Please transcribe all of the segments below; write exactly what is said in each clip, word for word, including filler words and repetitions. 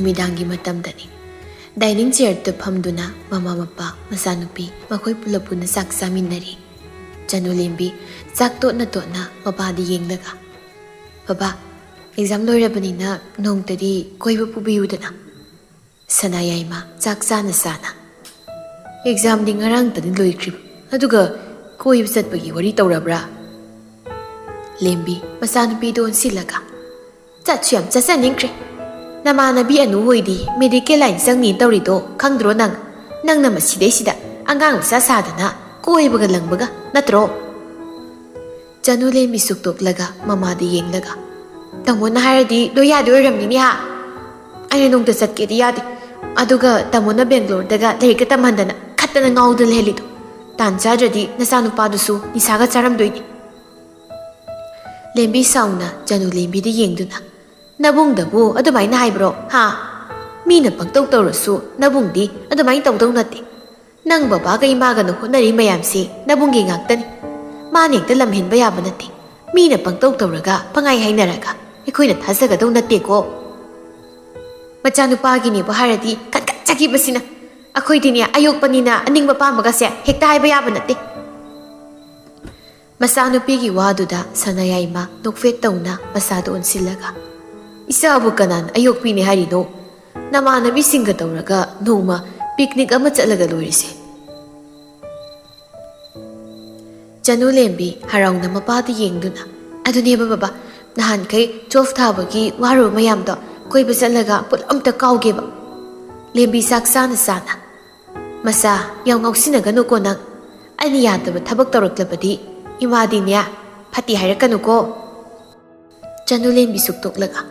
ꯅꯨꯃꯤꯗꯥꯡꯒꯤ ꯃꯇꯝꯗꯅꯤ꯫ ꯗꯥꯏꯅꯤꯡ ꯆꯤꯌꯔꯗ ꯐꯝꯗꯨꯅ ꯃꯃꯥ ꯃꯄꯥ ꯃꯆꯥꯅꯨꯄꯤ ꯃꯈꯣꯏ ꯄꯨꯂꯞ ꯄꯨꯟꯅ ꯆꯥꯛ ꯆꯥꯃꯤꯟꯅꯔꯤ꯫ ꯆꯅꯨꯂꯦꯝꯕꯤ ꯆꯥꯛ ꯇꯣꯠꯅ ꯇꯣꯠꯅ ꯃꯄꯥꯗ ꯌꯦꯡꯂꯒ, "ꯕꯕꯥ, ꯑꯦꯛꯖꯥꯝ ꯂꯣꯏꯔꯕꯅꯤꯅ ꯅꯣꯡꯇꯗꯤ ꯀꯣꯏꯕ ꯄꯨꯕꯤꯌꯨꯗꯅ꯫" ꯁꯅꯥꯌꯥꯏꯃ ꯆꯥꯛ ꯆꯥꯅ ꯆꯥꯅ, "ꯑꯦꯛꯖꯥꯝꯗꯤ ꯉꯔꯥꯡꯇꯅꯤ ꯂꯣꯏꯈ꯭ꯔꯤꯕ, ꯑꯗꯨꯒ ꯀꯣꯏꯕ ꯆꯠꯄꯒꯤ ꯋꯥꯔꯤ ꯇꯧꯔꯕ꯭ꯔꯥ?" ꯂꯦꯝꯕꯤ ꯃꯆꯥꯅꯨꯄꯤꯗ ꯑꯣꯟꯁꯤꯜꯂꯒ, "ꯆꯠꯁꯨ ꯌꯥꯝ ꯆꯠꯆꯅꯤꯡꯈ꯭ꯔꯦ꯫ ꯅꯃꯥꯟꯅꯕꯤ ꯑꯅꯨ ꯍꯣꯏꯗꯤ ꯃꯦꯗꯤꯀꯦꯜ ꯂꯥꯏꯟ ꯆꯪꯅꯤ ꯇꯧꯔꯤꯗꯣ ꯈꯪꯗ꯭ꯔꯣ ꯅꯪ? ꯅꯪꯅ ꯃꯁꯤꯗꯩꯁꯤꯗ ꯑꯉꯥꯡ ꯃꯆꯥ ꯁꯥꯗꯅ ꯀꯣꯏꯕꯒ ꯂꯪꯕꯒ ꯅꯠꯇ꯭ꯔꯣ?" ꯆꯅꯨꯂꯦꯝꯕꯤ ꯁꯨꯛꯇꯣꯛꯂꯒ ꯃꯃꯥꯗ ꯌꯦꯡꯂꯒ, "ꯇꯥꯃꯣꯅ ꯍꯥꯏꯔꯗꯤ ꯂꯣꯏ ꯌꯥꯗꯣꯏ ꯑꯣꯏꯔꯝꯅꯤꯅꯦ ꯍꯥ? ꯑꯩꯅ ꯅꯣꯡꯇ ꯆꯠꯀꯦꯗꯤ ꯌꯥꯗꯦ꯫ ꯑꯗꯨꯒ ꯇꯥꯃꯣꯅ ꯕꯦꯡꯒ꯭ꯂꯣꯔꯗꯒ ꯂꯥꯏꯔꯤꯛꯀ ꯇꯝꯍꯟꯗꯅ ꯈꯠꯇꯅ ꯉꯥꯎꯗꯅ ꯂꯩꯍꯜꯂꯤꯗꯣ꯫ ꯇꯥꯟ ꯆꯥꯗ꯭ꯔꯗꯤ ꯅꯆꯥꯅꯨꯄꯥꯗꯨꯁꯨ ꯅꯤꯁꯥꯒ ꯆꯥꯔꯝꯗꯣꯏꯅꯤ꯫" ꯂꯦꯝꯕꯤ ꯁꯥꯎꯅ ꯆꯅꯨꯂꯦꯝꯕꯤꯗ ꯌꯦꯡꯗꯨꯅ, "ꯅꯕꯨꯡꯗꯕꯨ ꯑꯗꯨꯃꯥꯏꯅ ꯍꯥꯏꯕ꯭ꯔꯣ ꯍꯥ? ꯃꯤꯅ ꯄꯪꯇꯧ ꯇꯧꯔꯁꯨ ꯅꯕꯨꯡꯗꯤ ꯑꯗꯨꯃꯥꯏꯅ ꯇꯧꯗꯧ ꯅꯠꯇꯦ꯫ ꯅꯪ ꯕꯕꯥꯒ ꯏꯃꯥꯒꯅ ꯍꯣꯠꯅꯔꯤ ꯃꯌꯥꯝꯁꯤ ꯅꯕꯨꯡꯒꯤ ꯉꯥꯛꯇꯅꯤ꯫ ꯃꯥꯅ ꯍꯦꯛꯇ ꯂꯝꯍꯦꯟꯕ ꯌꯥꯕ ꯅꯠꯇꯦ꯫ ꯃꯤꯅ ꯄꯪꯇꯧ ꯇꯧꯔꯒ ꯄꯪꯍꯥꯏ ꯍꯥꯏꯅꯔꯒ ꯑꯩꯈꯣꯏꯅ ꯊꯥꯖꯒꯗꯧ ꯅꯠꯇꯦꯀꯣ꯫ ꯃꯆꯥꯅꯨꯄꯥꯒꯤꯅꯦꯕꯨ ꯍꯥꯏꯔꯗꯤ ꯀꯟꯈꯠꯆꯈꯤꯕꯁꯤꯅ꯫ ꯑꯩꯈꯣꯏꯗꯤꯅꯦ ꯑꯌꯣꯛꯄꯅꯤꯅ ꯑꯅꯤꯡꯕ ꯄꯥꯝꯕꯒꯁꯦ ꯍꯦꯛꯇ ꯍꯥꯏꯕ ꯌꯥꯕ ꯅꯠꯇꯦ꯫" ꯃꯆꯥꯅꯨꯄꯤꯒꯤ ꯋꯥꯗꯨꯗ ꯁꯅꯥꯌꯥꯏꯃ ꯅꯣꯛꯐꯦꯠ ꯇꯧꯅ ꯃꯆꯥꯗꯨ ꯑꯣꯟꯁꯤꯜꯂꯒ, "ꯏꯆꯥꯕꯨ ꯀꯅꯥꯅ ꯑꯌꯣꯛꯄꯤꯅꯤ ꯍꯥꯏꯔꯤꯅꯣ? ꯅꯃꯥꯟꯅꯕꯤꯁꯤꯡꯒ ꯇꯧꯔꯒ ꯅꯣꯡꯃ ꯄꯤꯛꯅꯤꯛ ꯑꯃ ꯆꯠꯂꯒ ꯂꯣꯏꯔꯦꯁꯦ꯫" ꯆꯅꯨꯂꯦꯝꯕꯤ ꯍꯔꯥꯎꯅ ꯃꯄꯥꯗ ꯌꯦꯡꯗꯨꯅ, "ꯑꯗꯨꯅꯦꯕ ꯕꯕꯥ, ꯅꯍꯥꯟꯈꯩ ꯇꯨꯋꯦꯜꯐ ꯊꯥꯕꯒꯤ ꯋꯥꯔꯨꯕ ꯃꯌꯥꯝꯗꯣ ꯀꯣꯏꯕ ꯆꯠꯂꯒ ꯄꯨꯂꯞ ꯑꯝꯇ ꯀꯥꯎꯒꯦꯕ꯫" ꯂꯦꯝꯕꯤ ꯆꯥꯛ ꯆꯥꯅ ꯆꯥꯅ, "ꯃꯆꯥ, ꯌꯥꯝ ꯉꯥꯎꯁꯤꯟꯅꯒꯅꯨꯀꯣ ꯅꯪ꯫ ꯑꯩꯅ ꯌꯥꯗꯕ ꯊꯕꯛ ꯇꯧꯔꯛꯂꯕꯗꯤ ꯏꯃꯥꯗꯤꯅꯦ ꯐꯠꯇꯦ ꯍꯥꯏꯔꯛꯀꯅꯨꯀꯣ꯫" ꯆꯅꯨꯂꯦꯝꯕꯤ ꯁꯨꯛꯇꯣꯛꯂꯒ,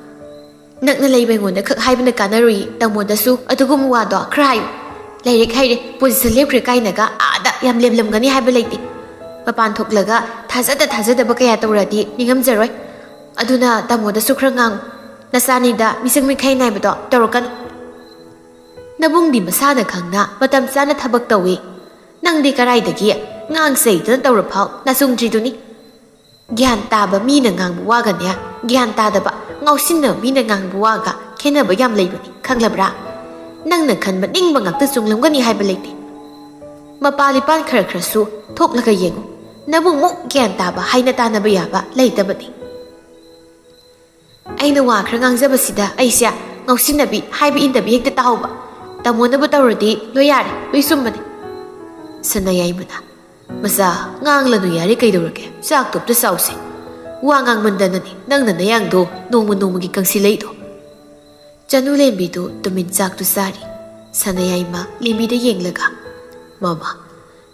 "ꯅꯛꯅ ꯂꯩꯕ ꯑꯩꯉꯣꯟꯗ ꯈꯛ ꯍꯥꯏꯕꯅ ꯀꯥꯟꯅꯔꯨꯏ, ꯇꯥꯃꯣꯗꯁꯨ ꯑꯗꯨꯒꯨꯝꯕ ꯋꯥꯗꯣ ꯈꯔ ꯍꯥꯏꯌꯨ꯫ ꯂꯥꯏꯔꯤꯛ ꯍꯩꯔꯦ, ꯄꯨꯟꯁꯤ ꯂꯦꯞꯈ꯭ꯔꯦ ꯀꯥꯏꯅꯒ ꯑꯥꯗ ꯌꯥꯝ ꯂꯦꯝꯂꯝꯒꯅꯤ ꯍꯥꯏꯕ ꯂꯩꯇꯦ꯫ ꯃꯄꯥꯟ ꯊꯣꯛꯂꯒ ꯊꯥꯖꯗ ꯊꯥꯖꯗꯕ ꯀꯌꯥ ꯇꯧꯔꯗꯤ ꯅꯤꯡꯉꯝꯖꯔꯣꯏ꯫ ꯑꯗꯨꯅ ꯇꯥꯃꯣꯗꯁꯨ ꯈꯔ ꯉꯥꯡꯉꯨ꯫ ꯅꯆꯥꯅꯤꯗ ꯃꯤꯆꯪ ꯃꯤꯈꯥꯏ ꯅꯥꯏꯕꯗꯣ ꯇꯧꯔꯛꯀꯅꯨ꯫ ꯅꯕꯨꯡꯗꯤ ꯃꯁꯥꯅ ꯈꯪꯅ ꯃꯇꯝ ꯆꯥꯅ ꯊꯕꯛ ꯇꯧꯏ꯫ ꯅꯪꯗꯤ ꯀꯔꯥꯏꯗꯒꯤ ꯉꯥꯡ ꯆꯩꯗꯅ ꯇꯧꯔꯐꯥꯎ ꯅꯆꯨꯡꯗ꯭ꯔꯤꯗꯨꯅꯤ꯫ ꯒ꯭ꯌꯥꯟ ꯇꯥꯕ ꯃꯤꯅ ꯉꯥꯡꯕ ꯋꯥꯒꯅꯦ, ꯒ꯭ꯌꯥꯟ ꯇꯥꯗꯕ, ꯉꯥꯎꯁꯤꯟꯅꯕ ꯃꯤꯅ ꯉꯥꯡꯕ ꯋꯥꯒ ꯈꯦꯠꯅꯕ ꯌꯥꯝ ꯂꯩꯕꯅꯤ, ꯈꯪꯂꯕ꯭ꯔꯥ? ꯅꯪꯅ ꯈꯟꯕ ꯅꯤꯡꯕ ꯉꯥꯛꯇ ꯆꯨꯝꯂꯝꯒꯅꯤ ꯍꯥꯏꯕ ꯂꯩꯇꯦ꯫ ꯃꯄꯥ ꯂꯤꯄꯥꯟ ꯈꯔ ꯈꯔꯁꯨ ꯊꯣꯛꯂꯒ ꯌꯦꯡꯉꯨ꯫ ꯅꯕꯨꯡꯃꯨꯛ ꯒ꯭ꯌꯥꯟ ꯇꯥꯕ, ꯍꯥꯏꯅ ꯇꯥꯟꯅꯕ ꯌꯥꯕ ꯂꯩꯇꯕꯅꯤ꯫ ꯑꯩꯅ ꯋꯥ ꯈꯔ ꯉꯥꯡꯖꯕꯁꯤꯗ ꯑꯩꯁꯦ ꯉꯥꯎꯁꯤꯟꯅꯕꯤ, ꯍꯥꯏꯕ ꯏꯟꯗꯕꯤ ꯍꯦꯛꯇ ꯇꯥꯍꯧꯕ꯫ ꯇꯥꯃꯣꯅꯕꯨ ꯇꯧꯔꯗꯤ ꯂꯣꯏ ꯌꯥꯔꯦ, ꯂꯣꯏ ꯆꯨꯝꯕꯅꯤ꯫ ꯁꯅꯥꯌꯥꯏꯃꯅ, "ꯃꯆꯥ, ꯉꯥꯡꯂꯅꯨ ꯌꯥꯔꯦ, ꯀꯩꯗꯧꯔꯒꯦ? ꯆꯥꯛꯇꯣ ꯑꯝꯇ ꯆꯥꯎꯁꯦ꯫ ꯋꯥ ꯉꯥꯡꯃꯟꯗꯅꯅꯤ ꯅꯪꯅ ꯅꯌꯥꯡꯗꯣ ꯅꯣꯡꯃ ꯅꯣꯡꯃꯒꯤ ꯀꯪꯁꯤꯜꯂꯛꯏꯗꯣ꯫" ꯆꯅꯨ ꯂꯦꯝꯕꯤꯗꯨ ꯇꯨꯃꯤꯟ ꯆꯥꯛꯇꯨ ꯆꯥꯔꯤ꯫ ꯁꯅꯥꯌꯥꯏꯃ ꯂꯦꯝꯕꯤꯗ ꯌꯦꯡꯂꯒ, "ꯃꯃꯥ,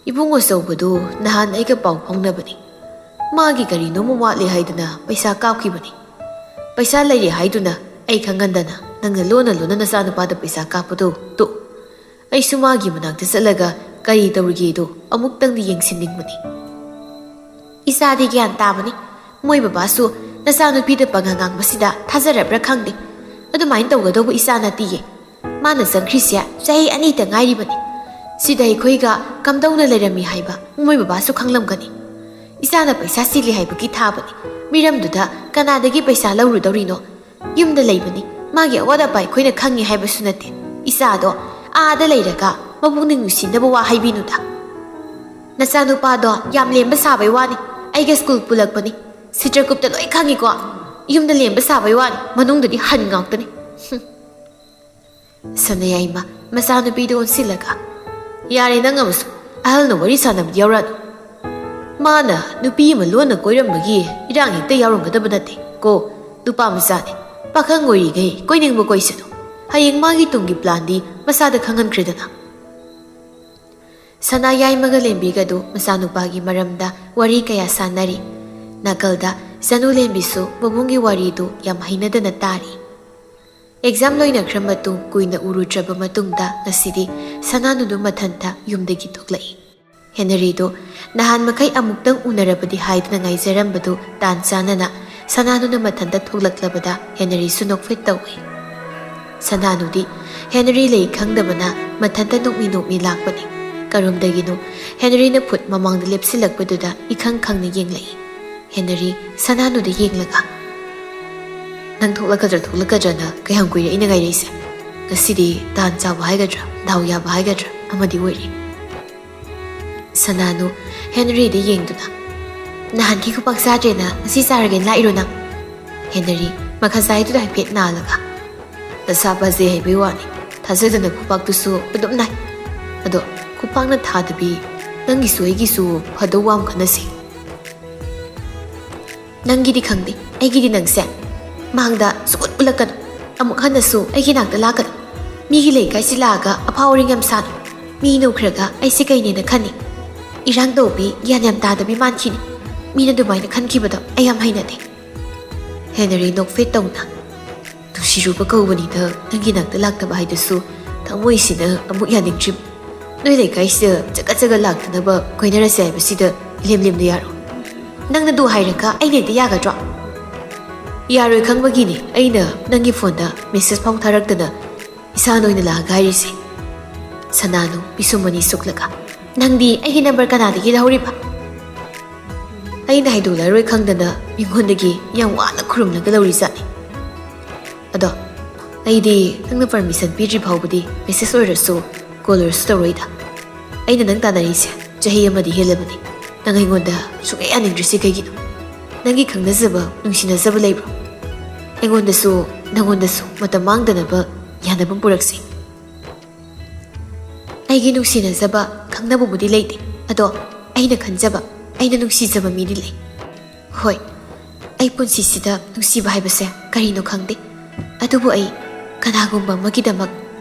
ꯏꯕꯨꯡ ꯑꯆꯧꯕꯗꯨ ꯅꯍꯥꯟ ꯑꯩꯒ ꯄꯥꯎ ꯐꯥꯎꯅꯕꯅꯤ꯫ ꯃꯥꯒꯤ ꯀꯔꯤꯅꯣꯝꯃ ꯋꯥꯠꯂꯦ ꯍꯥꯏꯗꯨꯅ ꯄꯩꯁꯥ ꯀꯥꯞꯈꯤꯕꯅꯤ꯫ ꯄꯩꯁꯥ ꯂꯩꯔꯦ ꯍꯥꯏꯗꯨꯅ ꯑꯩ ꯈꯪꯍꯟꯗꯅ ꯅꯪꯅ ꯂꯣꯟꯅ ꯂꯣꯟꯅ ꯅꯆꯥꯅꯨꯄꯥꯗ ꯄꯩꯁꯥ ꯀꯥꯞꯄꯗꯨ ꯇꯣꯛꯎ꯫ ꯑꯩꯁꯨ ꯃꯥꯒꯤ ꯃꯅꯥꯛꯇ ꯆꯠꯂꯒ ꯀꯔꯤ ꯇꯧꯔꯤꯒꯦꯗꯣ ꯑꯃꯨꯛꯇꯪꯗꯤ ꯌꯦꯡꯁꯤꯟꯅꯤꯡꯕꯅꯤ꯫" "ꯏꯆꯥꯗꯤ ꯒ꯭ꯌꯥꯟ ꯇꯥꯕꯅꯤ꯫ ꯃꯣꯏ ꯕꯕꯥꯁꯨ ꯅꯆꯥꯅꯨꯄꯤꯗ ꯄꯪꯉꯥꯡ ꯉꯥꯡꯕꯁꯤꯗ ꯊꯥꯖꯔꯕ꯭ꯔꯥ ꯈꯪꯗꯦ꯫ ꯑꯗꯨꯃꯥꯏꯅ ꯇꯧꯒꯗꯧꯕ ꯏꯆꯥ ꯅꯠꯇꯤꯌꯦ꯫ ꯃꯥꯅ ꯆꯪꯈ꯭ꯔꯤꯁꯦ ꯆꯍꯤ ꯑꯅꯤꯇ ꯉꯥꯏꯔꯤꯕꯅꯤ꯫ ꯁꯤꯗ ꯑꯩꯈꯣꯏꯒ ꯀꯝꯗꯧꯅ ꯂꯩꯔꯝꯃꯤ ꯍꯥꯏꯕ ꯃꯣꯏ ꯕꯕꯥꯁꯨ ꯈꯪꯂꯝꯒꯅꯤ꯫ ꯏꯆꯥꯅ ꯄꯩꯁꯥ ꯆꯤꯜꯂꯤ ꯍꯥꯏꯕꯒꯤ ꯊꯥꯕꯅꯤ꯫ ꯃꯤꯔꯝꯗꯨꯗ ꯀꯅꯥꯗꯒꯤ ꯄꯩꯁꯥ ꯂꯧꯔꯨꯗꯧꯔꯤꯅꯣ? ꯌꯨꯝꯗ ꯂꯩꯕꯅꯤ꯫ ꯃꯥꯒꯤ ꯑꯋꯥꯠ ꯑꯄꯥ ꯑꯩꯈꯣꯏꯅ ꯈꯪꯉꯤ ꯍꯥꯏꯕꯁꯨ ꯅꯠꯇꯦ꯫ ꯏꯆꯥꯗꯣ ꯑꯥꯗ ꯂꯩꯔꯒ ꯃꯄꯨꯛꯅꯤꯡ ꯅꯨꯡꯁꯤꯅꯕ ꯋꯥ ꯍꯥꯏꯕꯤꯅꯨꯗ꯫ ꯅꯆꯥꯅꯨꯄꯥꯗꯣ ꯌꯥꯝ ꯂꯦꯝꯕ ꯁꯥꯕꯩ ꯋꯥꯅꯤ꯫ ꯑꯩꯒ ꯁ꯭ꯀꯨꯜ ꯄꯨꯜꯂꯛꯄꯅꯤ꯫ ꯁꯤꯇ꯭ꯔꯒꯨꯞꯇ ꯂꯣꯏ ꯈꯪꯉꯤꯀꯣ꯫ ꯌꯨꯝꯗ ꯂꯦꯝꯕ ꯁꯥꯕꯩ ꯋꯥꯅꯤ, ꯃꯅꯨꯡꯗꯗꯤ ꯍꯟ ꯉꯥꯛꯇꯅꯤ꯫" ꯍꯨꯝ꯫ ꯁꯅꯥꯌꯥꯏꯃ ꯃꯆꯥꯅꯨꯄꯤꯗ ꯑꯣꯟꯁꯤꯜꯂꯒ, "ꯌꯥꯔꯦ, ꯅꯪ ꯑꯃꯁꯨ ꯑꯍꯜꯅ ꯋꯥꯔꯤ ꯁꯥꯟꯅꯕꯗꯤ ꯌꯥꯎꯔꯛꯑꯅꯨ꯫ ꯃꯥꯅ ꯅꯨꯄꯤ ꯑꯃ ꯂꯣꯟꯅ ꯀꯣꯏꯔꯝꯕꯒꯤ ꯏꯔꯥꯡ ꯍꯦꯛꯇ ꯌꯥꯎꯔꯝꯒꯗꯕ ꯅꯠꯇꯦ ꯀꯣ꯫ ꯅꯨꯄꯥ ꯃꯆꯥꯅꯤ, ꯄꯥꯈꯪ ꯑꯣꯏꯔꯤꯈꯩ ꯀꯣꯏꯅꯤꯡꯕ ꯀꯣꯏꯁꯅꯨ꯫ ꯍꯌꯦꯡ ꯃꯥꯒꯤ ꯇꯨꯡꯒꯤ ꯄ꯭ꯂꯥꯟꯗꯤ ꯃꯁꯥꯗ ꯈꯪꯍꯟꯈ꯭ꯔꯦꯗꯅ꯫" ꯁꯅꯥꯌꯥꯏꯃꯒ ꯂꯦꯝꯕꯤꯒꯗꯨ ꯃꯆꯥꯅꯨꯄꯥꯒꯤ ꯃꯔꯝꯗ ꯋꯥꯔꯤ ꯀꯌꯥ ꯁꯥꯟꯅꯔꯤ꯫ ꯅꯥꯀꯜꯗ ꯆꯅꯨ ꯂꯦꯝꯕꯤꯁꯨ ꯃꯕꯨꯡꯒꯤ ꯋꯥꯔꯤꯗꯨ ꯌꯥꯝ ꯍꯩꯅꯗꯅ ꯇꯥꯔꯤ꯫ ꯑꯦꯛꯖꯥꯝ ꯂꯣꯏꯅꯈ꯭ꯔ ꯃꯇꯨꯡ ꯀꯨꯏꯅ ꯎꯔꯨꯗ꯭ꯔꯕ ꯃꯇꯨꯡꯗ ꯉꯁꯤꯗꯤ ꯁꯅꯥꯅꯨꯗꯨ ꯃꯊꯟꯇ ꯌꯨꯝꯗꯒꯤ ꯊꯣꯛꯂꯛꯏ꯫ ꯍꯦꯅꯔꯤꯗꯨ ꯅꯍꯥꯟ ꯃꯈꯩ ꯑꯃꯨꯛꯇꯪ ꯎꯅꯔꯕꯗꯤ ꯍꯥꯏꯗꯨꯅ ꯉꯥꯏꯖꯔꯝꯕꯗꯨ ꯇꯥꯟ ꯆꯥꯅꯅ ꯁꯅꯥꯅꯨꯅ ꯃꯊꯟꯇ ꯊꯣꯛꯂꯛꯂꯕꯗ ꯍꯦꯅꯔꯤꯁꯨ ꯅꯣꯛꯐꯦꯠ ꯇꯧꯏ꯫ ꯁꯅꯥꯅꯨꯗꯤ ꯍꯦꯅꯔꯤ ꯂꯩ ꯈꯪꯗꯕꯅ ꯃꯊꯟꯇ ꯅꯣꯛꯃꯤ ꯅꯣꯛꯃꯤ ꯂꯥꯛꯄꯅꯤ꯫ ꯀꯔꯣꯝꯗꯒꯤꯅꯣ ꯍꯦꯅꯔꯤꯅ ꯐꯨꯠ ꯃꯃꯥꯡꯗ ꯂꯦꯞꯁꯤꯜꯂꯛꯄꯗꯨꯗ ꯏꯈꯪ ꯈꯪꯅ ꯌꯦꯡꯂꯛꯏ꯫ ꯍꯦꯅꯔꯤ ꯁꯅꯥꯅꯨꯗ ꯌꯦꯡꯂꯒ, ꯅꯪ ꯊꯣꯛꯂꯛꯀꯗ꯭ꯔꯥ ꯊꯣꯛꯂꯛꯀꯗ꯭ꯔꯥꯅ ꯀꯌꯥꯝ ꯀꯨꯏꯔꯦ ꯑꯩꯅ ꯉꯥꯏꯔꯛꯏꯁꯦ꯫ ꯉꯁꯤꯗꯤ ꯇꯥꯟ ꯆꯥꯕ ꯍꯥꯏꯒꯗ꯭ꯔꯥ, ꯗꯥꯎ ꯌꯥꯕ ꯍꯥꯏꯒꯗ꯭ꯔꯥ ꯑꯃꯗꯤ ꯑꯣꯏꯔꯦ꯫ ꯁꯅꯥꯅꯨ ꯍꯦꯅꯔꯤꯗ ꯌꯦꯡꯗꯨꯅ, "ꯅꯍꯥꯟꯒꯤ ꯈꯨꯄꯥꯛ ꯆꯥꯗ꯭ꯔꯦꯅ ꯉꯁꯤ ꯆꯥꯔꯒꯦꯅ ꯂꯥꯛꯏꯔꯣ ꯅꯪ?" ꯍꯦꯅꯔꯤ ꯃꯈꯥ ꯆꯥꯏꯗꯨꯗ ꯍꯥꯏꯐꯦꯠ ꯅꯥꯜꯂꯒ, "ꯅꯁꯥ ꯐꯖꯩ ꯍꯥꯏꯕꯩ ꯋꯥꯅꯤ, ꯊꯥꯖꯗꯅ ꯈꯨꯄꯥꯛꯇꯨꯁꯨ ꯑꯗꯨꯝ ꯅꯥꯏ꯫ ꯑꯗꯣ ꯈꯨꯄꯥꯛꯅ ꯊꯥꯗꯕꯤ ꯅꯪꯒꯤꯁꯨ ꯑꯩꯒꯤꯁꯨ ꯐꯗꯧ ꯋꯥ ꯑꯃ ꯈꯟꯅꯁꯤ꯫ ꯅꯪꯒꯤꯗꯤ ꯈꯪꯗꯦ, ꯑꯩꯒꯤꯗꯤ ꯅꯪꯁꯦ ꯃꯥꯡꯗ ꯁꯨꯛꯎꯠ ꯎꯠꯂꯛꯀꯅꯨ꯫ ꯑꯃꯨꯛ ꯍꯟꯅꯁꯨ ꯑꯩꯒꯤ ꯅꯥꯛꯇ ꯂꯥꯛꯀꯅꯨ꯫ ꯃꯤꯒꯤ ꯂꯩꯀꯥꯏꯁꯤ ꯂꯥꯛꯑꯒ ꯑꯐꯥꯎ ꯑꯔꯤꯡ ꯌꯥꯝ ꯁꯥꯅꯨ꯫ ꯃꯤꯅ ꯎꯈ꯭ꯔꯒ ꯑꯩꯁꯦ ꯀꯩꯅꯦꯅ ꯈꯟꯅꯤ꯫ ꯏꯔꯥꯡ ꯇꯧꯕꯤ, ꯒ꯭ꯌꯥꯟ ꯌꯥꯝ ꯇꯥꯗꯕꯤ ꯃꯥꯟꯈꯤꯅꯤ꯫ ꯃꯤꯅ ꯑꯗꯨꯃꯥꯏꯅ ꯈꯟꯈꯤꯕꯗꯣ ꯑꯩ ꯌꯥꯝ ꯍꯩꯅꯗꯦ꯫" ꯍꯦꯅꯔꯤ ꯅꯣꯛꯐꯦꯠ ꯇꯧꯅ, "ꯅꯨꯡꯁꯤꯔꯨꯕ ꯀꯧꯕꯅꯤꯗ ꯅꯪꯒꯤ ꯅꯥꯛꯇ ꯂꯥꯛꯇꯕ ꯍꯥꯏꯗꯨꯁꯨ ꯊꯃꯣꯏꯁꯤꯅ ꯑꯃꯨꯛ ꯌꯥꯅꯤꯡꯗ꯭ꯔꯤꯕ꯫ ꯅꯣꯏ ꯂꯩꯀꯥꯏꯁꯤꯗ ꯆꯒꯠ ꯆꯒꯠ ꯂꯥꯛꯇꯅꯕ ꯀꯣꯏꯅꯔꯁꯦ ꯍꯥꯏꯕꯁꯤꯗ ꯂꯦꯝ ꯂꯦꯝꯅ ꯌꯥꯔꯣ꯫ ꯅꯪꯅ ꯑꯗꯨ ꯍꯥꯏꯔꯒ ꯑꯩꯅ ꯍꯦꯛꯇ ꯌꯥꯒꯗ꯭ꯔꯣ? ꯌꯥꯔꯣꯏ ꯈꯪꯕꯒꯤꯅꯤ ꯑꯩꯅ ꯅꯪꯒꯤ ꯐꯣꯟꯗ ꯃꯦꯁꯦꯖ ꯐꯥꯎ ꯊꯥꯔꯛꯇꯅ ꯏꯁꯥꯅ ꯑꯣꯏꯅ ꯂꯥꯛꯑꯒ ꯍꯥꯏꯔꯤꯁꯦ꯫" ꯁꯅꯥꯅꯨ ꯄꯤꯁꯨꯝ ꯑꯅꯤ ꯁꯨꯛꯂꯒ, "ꯅꯪꯗꯤ ꯑꯩꯒꯤ ꯅꯝꯕꯔ ꯀꯅꯥꯗꯒꯤ ꯂꯧꯍꯧꯔꯤꯕ?" "ꯑꯩꯅ ꯍꯥꯏꯗꯣꯛꯂꯔꯣꯏ ꯈꯪꯗꯅ ꯃꯤꯉꯣꯟꯗꯒꯤ ꯌꯥꯝ ꯋꯥꯅ ꯈꯨꯔꯨꯝꯂꯒ ꯂꯧꯔꯤꯖꯥꯠꯅꯤ꯫ ꯑꯗꯣ ꯑꯩꯗꯤ ꯅꯪꯅ ꯄꯔꯃꯤꯁꯟ ꯄꯤꯗ꯭ꯔꯤ ꯐꯥꯎꯕꯗꯤ ꯃꯦꯁꯦꯖ ꯑꯣꯏꯔꯁꯨ ꯀꯣꯜ ꯑꯣꯏꯔꯁꯨ ꯇꯧꯔꯣꯏꯗ꯫ ꯑꯩꯅ ꯅꯪ ꯇꯥꯟꯅꯔꯤꯁꯦ ꯆꯍꯤ ꯑꯃꯗꯤ ꯍꯦꯜꯂꯕꯅꯤ꯫ ꯅꯪ ꯑꯩꯉꯣꯟꯗ ꯁꯨꯡꯌꯥ ꯌꯥꯅꯤꯡꯗ꯭ꯔꯤꯁꯤ ꯀꯩꯒꯤꯅꯣ? ꯅꯪꯒꯤ ꯈꯪꯅꯖꯕ, ꯅꯨꯡꯁꯤꯅꯖꯕ ꯂꯩꯕ꯭ꯔꯣ? ꯑꯩꯉꯣꯟꯗꯁꯨ ꯅꯪꯉꯣꯟꯗꯁꯨ ꯃꯇꯝ ꯃꯥꯡꯗꯅꯕ ꯌꯥꯅꯕ ꯄꯨꯔꯛꯁꯤ꯫" "ꯑꯩꯒꯤ ꯅꯨꯡꯁꯤꯅꯖꯕ, ꯈꯪꯅꯕꯕꯨꯗꯤ ꯂꯩꯇꯦ, ꯑꯗꯣ ꯑꯩꯅ ꯈꯟꯖꯕ, ꯑꯩꯅ ꯅꯨꯡꯁꯤꯖꯕ ꯃꯤꯗꯤ ꯂꯩ꯫ ꯍꯣꯏ, ꯑꯩ ꯄꯨꯟꯁꯤꯁꯤꯗ ꯅꯨꯡꯁꯤꯕ ꯍꯥꯏꯕꯁꯦ ꯀꯔꯤꯅꯣ ꯈꯪꯗꯦ, ꯑꯗꯨꯕꯨ ꯑꯩ ꯀꯅꯥꯒꯨꯝꯕ ꯑꯃꯒꯤꯗꯃꯛ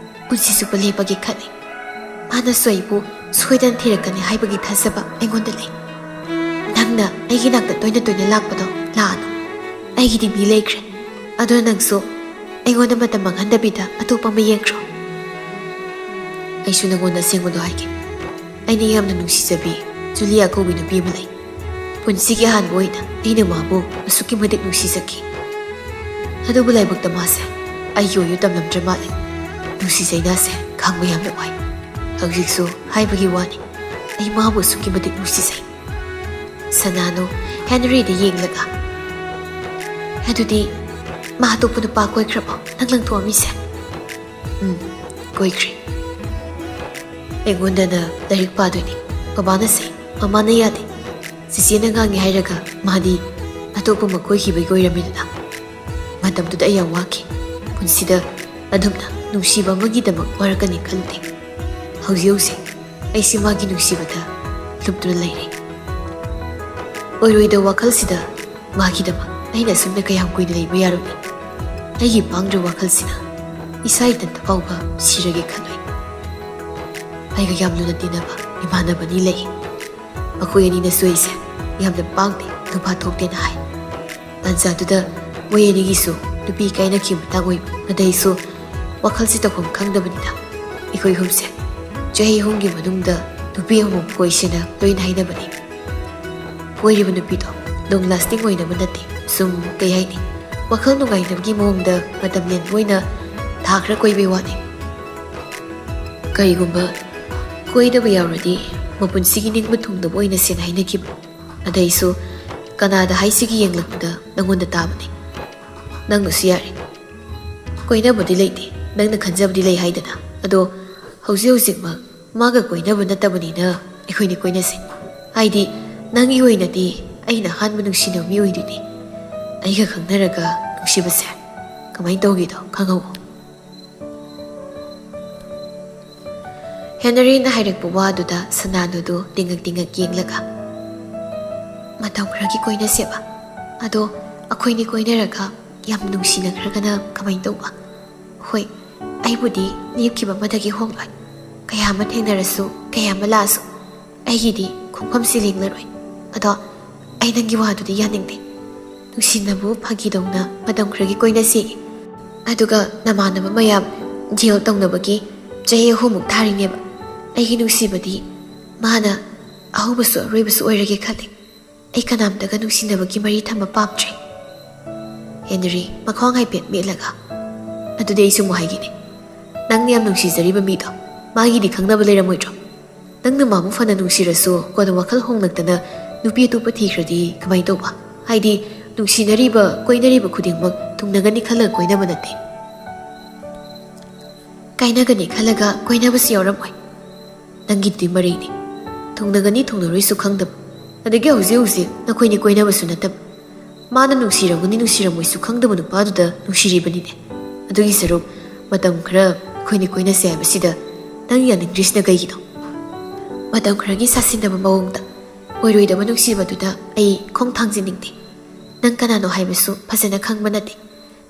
ꯄꯨꯟꯁꯤ ꯆꯨꯞꯄ ꯂꯦꯞꯄꯒꯦ ꯈꯜꯂꯤ꯫ ꯃꯥꯅꯁꯨ ꯑꯩꯕꯨ ꯁꯣꯏꯗꯅ ꯊꯤꯔꯛꯀꯅꯤ ꯍꯥꯏꯕꯒꯤ ꯊꯥꯖꯕ ꯑꯩꯉꯣꯟꯗ ꯂꯩ꯫ ꯅꯪꯅ ꯑꯩꯒꯤ ꯅꯥꯛꯇ ꯇꯣꯏꯅ ꯇꯣꯏꯅ ꯂꯥꯛꯄꯗꯣ ꯂꯥꯛꯑꯅꯨ꯫ ꯑꯩꯒꯤꯗꯤ ꯃꯤ ꯂꯩꯈ꯭ꯔꯦ꯫ ꯑꯗꯨꯅ ꯅꯪꯁꯨ ꯑꯩꯉꯣꯟꯗ ꯃꯇꯝ ꯃꯥꯡꯍꯟꯗꯕꯤꯗ ꯑꯇꯣꯞꯄ ꯑꯃ ꯌꯦꯡꯈ꯭ꯔꯣ꯫" "ꯑꯩꯁꯨ ꯅꯪꯉꯣꯟꯗ ꯑꯁꯦꯡꯕꯗꯣ ꯍꯥꯏꯒꯦ꯫ ꯑꯩꯅ ꯌꯥꯝꯅ ꯅꯨꯡꯁꯤꯖꯕꯤ ꯖꯨꯂꯤꯌꯥ ꯀꯧꯕꯤ ꯅꯨꯄꯤ ꯑꯃ ꯂꯩ꯫ ꯄꯨꯟꯁꯤꯒꯤ ꯑꯍꯥꯟꯕ ꯑꯣꯏꯅ ꯑꯩꯅ ꯃꯥꯕꯨ ꯑꯁꯨꯛꯀꯤ ꯃꯇꯤꯛ ꯅꯨꯡꯁꯤꯖꯈꯤ꯫ ꯑꯗꯨꯕꯨ ꯂꯥꯏꯕꯛꯇ ꯃꯥꯁꯦ ꯑꯩꯒꯤ ꯑꯣꯏꯌꯨ ꯇꯝꯂꯝꯗ꯭ꯔ ꯃꯥꯜꯂꯦ꯫ ꯅꯨꯡꯁꯤ ꯆꯩꯅꯥꯁꯦ ꯈꯥꯡꯕ ꯌꯥꯝꯅ ꯋꯥꯏ꯫ ꯍꯧꯖꯤꯛꯁꯨ ꯍꯥꯏꯕꯒꯤ ꯋꯥꯅꯤ, ꯑꯩ ꯃꯥꯕꯨ ꯑꯁꯨꯛꯀꯤ ꯃꯇꯤꯛ ꯅꯨꯡꯁꯤꯖꯩ꯫" ꯁꯅꯥꯅꯨ ꯍꯦꯅꯔꯤꯗ ꯌꯦꯡꯂꯒ, "ꯑꯗꯨꯗꯤ ꯃꯥ ꯑꯇꯣꯞꯄ ꯅꯨꯄꯥ ꯀꯣꯏꯈ꯭ꯔꯕꯣ ꯅꯪ ꯂꯪꯊꯣꯛꯑꯝꯃꯤꯁꯦ? ꯎꯝ, ꯀꯣꯏꯈ꯭ꯔꯦ꯫ ꯑꯩꯉꯣꯟꯗꯅ ꯂꯥꯏꯔꯤꯛ ꯄꯥꯗꯣꯏꯅꯤ, ꯕꯕꯥꯅ ꯁꯦ, ꯃꯃꯥꯅ ꯌꯥꯗꯦ꯫ ꯆꯤꯆꯦꯅ ꯉꯥꯡꯉꯦ ꯍꯥꯏꯔꯒ ꯃꯥꯗꯤ ꯑꯇꯣꯞꯄ ꯑꯃ ꯀꯣꯏꯈꯤꯕꯒꯤ ꯑꯣꯏꯔꯝꯃꯤꯗꯅ꯫ ꯃꯇꯝꯗꯨꯗ ꯑꯩ ꯌꯥꯝ ꯋꯥꯈꯤ꯫ ꯄꯨꯟꯁꯤꯗ ꯑꯗꯨꯝꯅ ꯅꯨꯡꯁꯤꯕ ꯑꯃꯒꯤꯗꯃꯛ ꯋꯥꯔꯛꯀꯅꯤ ꯈꯜꯂꯨꯗꯦ꯫ ꯍꯧꯖꯤꯛ ꯍꯧꯖꯤꯛ ꯑꯩꯁꯦ ꯃꯥꯒꯤ ꯅꯨꯡꯁꯤꯕꯗ ꯂꯨꯞꯇꯨꯅ ꯂꯩꯔꯦ꯫ ꯑꯣꯏꯔꯣꯏꯗꯕ ꯋꯥꯈꯜꯁꯤꯗ ꯃꯥꯒꯤꯗꯃꯛ ꯑꯩꯅ ꯑꯁꯨꯝꯅ ꯀꯌꯥꯝ ꯀꯨꯏꯅ ꯂꯩꯕ ꯌꯥꯔꯨꯅꯤ? ꯑꯩꯒꯤ ꯄꯥꯡꯗ꯭ꯔꯕ ꯋꯥꯈꯜꯁꯤꯅ ꯏꯁꯥ ꯏꯊꯟꯇ ꯐꯥꯎꯕ ꯁꯤꯔꯒꯦ ꯈꯜꯂꯨꯏ꯫ ꯑꯩꯒ ꯌꯥꯝ ꯂꯨꯅ ꯇꯤꯟꯅꯕ ꯏꯃꯥꯟꯅꯕꯅꯤ ꯂꯩ꯫ ꯃꯈꯣꯏ ꯑꯅꯤꯅꯁꯨ ꯑꯩꯁꯦ ꯌꯥꯝꯅ ꯄꯥꯡꯗꯦ, ꯅꯨꯄꯥ ꯊꯣꯛꯇꯦꯅ ꯍꯥꯏ꯫ ꯇꯥꯟꯖꯥꯗꯨꯗ ꯃꯣꯏ ꯑꯅꯤꯒꯤꯁꯨ ꯅꯨꯄꯤ ꯀꯥꯏꯅꯈꯤꯕ ꯃꯇꯥꯡ ꯑꯣꯏꯕ, ꯑꯗꯩꯁꯨ ꯋꯥꯈꯜꯁꯤ ꯇꯧꯐꯝ ꯈꯪꯗꯕꯅꯤꯅ ꯑꯩꯈꯣꯏ ꯑꯍꯨꯝꯁꯦ ꯆꯍꯤ ꯑꯍꯨꯝꯒꯤ ꯃꯅꯨꯡꯗ ꯅꯨꯄꯤ ꯑꯃꯃꯝ ꯀꯣꯏꯁꯦꯅ ꯂꯣꯏꯅ ꯍꯥꯏꯅꯕꯅꯤ꯫ ꯀꯣꯏꯔꯤꯕ ꯅꯨꯄꯤꯗꯣ long lasting ꯑꯣꯏꯅꯕ ꯅꯠꯇꯦ, ꯁꯨꯝ, ꯀꯩ ꯍꯥꯏꯅꯤ, ꯋꯥꯈꯜ ꯅꯨꯡꯉꯥꯏꯅꯕꯒꯤ ꯃꯑꯣꯡꯗ ꯃꯇꯝ ꯂꯦꯟꯕ ꯑꯣꯏꯅ ꯊꯥ ꯈꯔ ꯀꯣꯏꯕꯩ ꯋꯥꯅꯤ꯫ ꯀꯔꯤꯒꯨꯝꯕ ꯀꯣꯏꯗꯕ ꯌꯥꯎꯔꯗꯤ ꯃꯄꯨꯟꯁꯤꯒꯤ ꯅꯤꯡꯕ ꯊꯨꯡꯗꯕ ꯑꯣꯏꯅ ꯁꯦꯟ ꯍꯥꯏꯅꯈꯤꯕ꯫ ꯑꯗꯩꯁꯨ ꯀꯅꯥꯗ ꯍꯥꯏꯁꯤꯒꯦ ꯌꯦꯡꯂꯛꯄꯗ ꯅꯪꯉꯣꯟꯗ ꯇꯥꯕꯅꯤ꯫ ꯅꯪꯅꯁꯨ ꯌꯥꯔꯦ꯫ ꯀꯣꯏꯅꯕꯗꯤ ꯂꯩꯇꯦ, ꯅꯪꯅ ꯈꯟꯖꯕꯗꯤ ꯂꯩ ꯍꯥꯏꯗꯅ꯫ ꯑꯗꯣ ꯍꯧꯖꯤꯛ ꯍꯧꯖꯤꯛꯃꯛ ꯃꯥꯒ ꯀꯣꯏꯅꯕ ꯅꯠꯇꯕꯅꯤꯅ ꯑꯩꯈꯣꯏꯅꯤ ꯀꯣꯏꯅꯁꯦ꯫ ꯍꯥꯏꯗꯤ ꯅꯪꯒꯤ ꯑꯣꯏꯅꯗꯤ ꯑꯩꯅ ꯑꯍꯥꯟꯕ ꯅꯨꯡꯁꯤꯅꯕ ꯃꯤ ꯑꯣꯏꯗꯣꯏꯅꯤ꯫ ꯑꯩꯒ ꯈꯪꯅꯔꯒ ꯅꯨꯡꯁꯤꯕꯁꯦ ꯀꯃꯥꯏꯅ ꯇꯧꯒꯦꯗꯣ ꯈꯪꯍꯧꯋꯣ꯫ ꯍꯦꯅꯔꯤꯅ ꯍꯥꯏꯔꯛꯄ ꯋꯥꯗꯨꯗ ꯁꯅꯥꯅꯨꯗꯨ ꯇꯤꯡꯉꯛ ꯇꯤꯡꯉꯛ ꯌꯦꯡꯂꯒ, "ꯃꯇꯝ ꯈꯔꯒꯤ ꯀꯣꯏꯅꯁꯦꯕ꯫ ꯑꯗꯣ ꯑꯩꯈꯣꯏꯅꯤ ꯀꯣꯏꯅꯔꯒ ꯌꯥꯝ ꯅꯨꯡꯁꯤꯅꯈ꯭ꯔꯒꯅ ꯀꯃꯥꯏꯅ ꯇꯧꯕ?" "ꯍꯣꯏ, ꯑꯩꯕꯨꯗꯤ ꯂꯦꯞꯈꯤꯕ ꯑꯃꯗꯒꯤ ꯍꯣꯡꯂꯣꯏ꯫ ꯀꯌꯥ ꯑꯃ ꯊꯦꯡꯅꯔꯁꯨ, ꯀꯌꯥ ꯑꯃ ꯂꯥꯛꯑꯁꯨ, ꯑꯩꯒꯤꯗꯤ ꯈꯣꯡꯐꯝꯁꯤ ꯂꯦꯡꯂꯔꯣꯏ꯫ ꯑꯗꯣ ꯑꯩ ꯅꯪꯒꯤ ꯋꯥꯗꯨꯗꯤ ꯌꯥꯅꯤꯡꯗꯦ꯫ ꯅꯨꯡꯁꯤꯅꯕꯕꯨ ꯐꯥꯒꯤꯗꯧꯅ ꯃꯇꯝ ꯈꯔꯒꯤ ꯀꯣꯏꯅꯁꯤ꯫ ꯑꯗꯨꯒ ꯅꯃꯥꯟꯅꯕ ꯃꯌꯥꯝ ꯖꯦꯜ ꯇꯧꯅꯕꯒꯤ ꯆꯍꯤ ꯑꯍꯨꯝꯃꯨꯛ ꯊꯥꯔꯤꯅꯦꯕ꯫ ꯑꯩꯒꯤ ꯅꯨꯡꯁꯤꯕꯗꯤ ꯃꯥꯅ ꯑꯍꯧꯕꯁꯨ ꯑꯔꯣꯏꯕꯁꯨ ꯑꯣꯏꯔꯒꯦ ꯈꯜꯂꯤ꯫ ꯑꯩ ꯀꯅꯥꯝꯇꯒ ꯅꯨꯡꯁꯤꯅꯕꯒꯤ ꯃꯔꯤ ꯊꯝꯕ ꯄꯥꯝꯗ꯭ꯔꯦ꯫" ꯍꯦꯅꯔꯤ ꯃꯈ꯭ꯋꯥꯡ ꯍꯥꯏꯐꯦꯠ ꯃꯦꯠꯂꯒ, "ꯑꯗꯨꯗꯤ ꯑꯩꯁꯨ ꯑꯃꯨꯛ ꯍꯥꯏꯒꯦꯅꯦ꯫ ꯅꯪꯅ ꯌꯥꯝ ꯅꯨꯡꯁꯤꯖꯔꯤꯕ ꯃꯤꯗꯣ, ꯃꯥꯒꯤꯗꯤ ꯈꯪꯅꯕ ꯂꯩꯔꯝꯃꯣꯏꯗ꯭ꯔꯣ? ꯅꯪꯅ ꯃꯥꯕꯨ ꯐꯅ ꯅꯨꯡꯁꯤꯔꯁꯨ ꯀꯣꯟꯅ ꯋꯥꯈꯜ ꯍꯣꯡꯂꯛꯇꯅ ꯅꯨꯄꯤ ꯑꯇꯣꯞꯄ ꯊꯤꯈ꯭ꯔꯗꯤ ꯀꯃꯥꯏꯅ ꯇꯧꯕ? ꯍꯥꯏꯗꯤ ꯅꯨꯡꯁꯤꯅꯔꯤꯕ, ꯀꯣꯏꯅꯔꯤꯕ ꯈꯨꯗꯤꯡꯃꯛ ꯊꯨꯡꯅꯒꯅꯤ ꯈꯜꯂꯒ ꯀꯣꯏꯅꯕ ꯅꯠꯇꯦ꯫ ꯀꯥꯏꯅꯒꯅꯤ ꯈꯜꯂꯒ ꯀꯣꯏꯅꯕꯁꯨ ꯌꯥꯎꯔꯝꯃꯣꯏ꯫ ꯅꯪꯒꯤꯗꯨꯗꯤ ꯃꯔꯩꯅꯤ꯫ ꯊꯨꯡꯅꯒꯅꯤ ꯊꯨꯡꯅꯔꯣꯏꯁꯨ ꯈꯪꯗꯕ꯫ ꯑꯗꯒꯤ ꯍꯧꯖꯤꯛ ꯍꯧꯖꯤꯛ ꯅꯈꯣꯏꯅꯤ ꯀꯣꯏꯅꯕꯁꯨ ꯅꯠꯇꯕ꯫ ꯃꯥꯅ ꯅꯨꯡꯁꯤꯔꯝꯒꯅꯤ ꯅꯨꯡꯁꯤꯔꯝꯃꯣꯏꯁꯨ ꯈꯪꯗꯕ ꯅꯨꯄꯥꯗꯨꯗ ꯅꯨꯡꯁꯤꯔꯤꯕꯅꯤꯅꯦ꯫ ꯑꯗꯨꯒꯤ ꯁꯔꯨꯛ ꯃꯇꯝ ꯈꯔ ꯑꯩꯈꯣꯏꯅꯤ ꯀꯣꯏꯅꯁꯦ ꯍꯥꯏꯕꯁꯤꯗ ꯅꯪ ꯌꯥꯅꯤꯡꯗ꯭ꯔꯤꯁꯤꯅ ꯀꯩꯒꯤꯅꯣ? ꯃꯇꯝ ꯈꯔꯒꯤ ꯁꯥꯁꯤꯟꯅꯕ ꯃꯑꯣꯡꯗ ꯑꯣꯏꯔꯣꯏꯗꯕ ꯅꯨꯡꯁꯤꯕꯗꯨꯗ ꯑꯩ ꯈꯣꯡ ꯊꯥꯡꯖꯤꯟꯅꯤꯡꯗꯦ꯫ ꯅꯪ ꯀꯅꯥꯅꯣ ꯍꯥꯏꯕꯁꯨ ꯐꯖꯅ ꯈꯪꯕ ꯅꯠꯇꯦ꯫